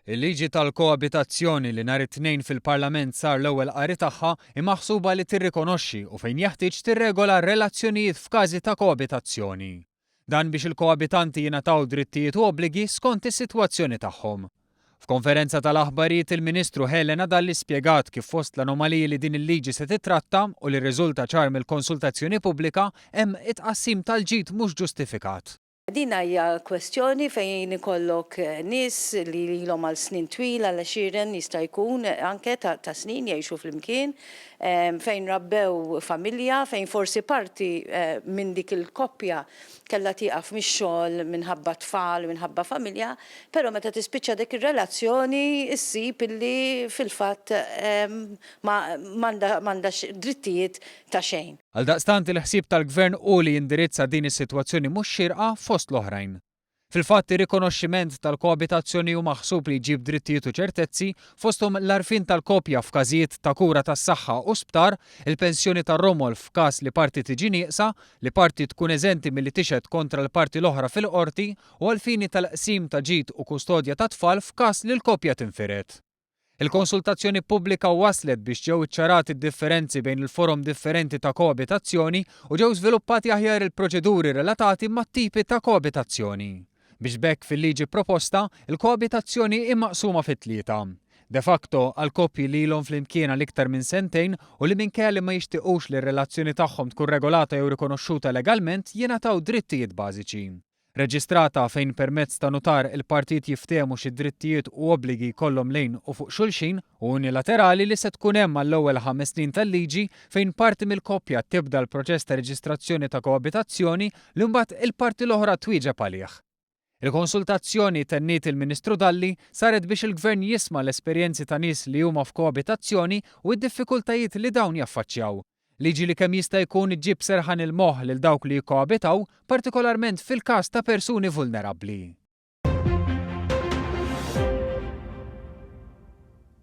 Il-liġi tal-koabitazzjoni li nhar it-Tnejn fil-Parlament sar l-ewwel qari tagħha hi maħsuba li tirrikonoxxi u fejn jeħtieġ tirregola r-relazzjonijiet f'każi ta' koabitazzjoni. Dan biex il-koabitanti jingħataw drittijiet u obbligi skont is-sitwazzjoni tagħhom. F'konferenza tal-aħbarijiet il-Ministru Helena Dalli spjegat kif fost l-anomaliji li din il-liġi se titratta u li rriżulta ċar mill-konsultazzjoni pubblika hemm it-tqassim tal-ġid mhux ġustifikat. Din hija kwestjoni fejn ikollok nies li ilhom għal snin twil, għal għexieren jista' jkun anke ta' snin jgħixu flimkien, fejn rabbew familja, fejn forsi parti minn dik il-koppja kellha tieqaf mix-xogħol minħabba tfal, minħabba familja, però meta tispiċċa dik ir-relazzjoni ssib illi fil-fatt m'għandha drittijiet ta' xejn. Għaldaqstant il-ħsieb tal-Gvern hu li jindirizza din is-sitwazzjoni mhux xierqa fost l-oħrajn. Fil-fatt ir-rikonoxximent tal-koabitazzjoni hu maħsub li jġib drittijiet u ċertezzi, fosthom l-għarfien tal-koppja f'każijiet ta' kura tas-saħħa u sptar, il-pensjoni tar-romol f'każ li parti tiġi nieqsa, li parti tkun eżenti milli tixhed kontra l-parti l-oħra fil-qorti, u għall-fini tal-qsim ta' ġid u kustodja tat-tfal f'każ li l-koppja tinfired. Il-konsultazzjoni pubblika wasslet biex ġew iċċarati d-differenzi bejn il-forom differenti ta' koabitazzjoni u ġew żviluppati aħjar il-proċeduri relatati mat-tipi ta' koabitazzjoni. Biex b'hekk fil-liġi proposta, il-koabitazzjoni hi maqsuma fi tlieta. De facto, għal koppji li ilhom flimkien għal iktar minn sentejn u li minkejja li ma jixtiqux li r-relazzjoni tagħhom tkun regolata jew rikonoxxuta legalment jingħataw drittijiet bażiċi. Reġistrata fejn permezz ta' nutar il-partijiet jiftehmu xi drittijiet u obbligi jkollhom lejn u fuq xulxin, u unilaterali li se tkun hemm għall-ewwel ħames snin tal-liġi fejn parti mill-koppja tibda l-proċess ta' reġistrazzjoni ta' koabitazzjoni li mbagħad il-parti l-oħra twieġeb għalih. Il-konsultazzjoni, tenniet il-Ministru Dalli, saret biex il-Gvern jisma' l-esperjenzi ta' nies li huma f'koabitazzjoni u d-diffikultajiet li dawn jaffaċċjaw. Liġi li kemm jista' jkun iġġib serħan il-moħħ lil dawk li jikkoabitaw, partikolarment fil-każ ta' persuni vulnerabbli.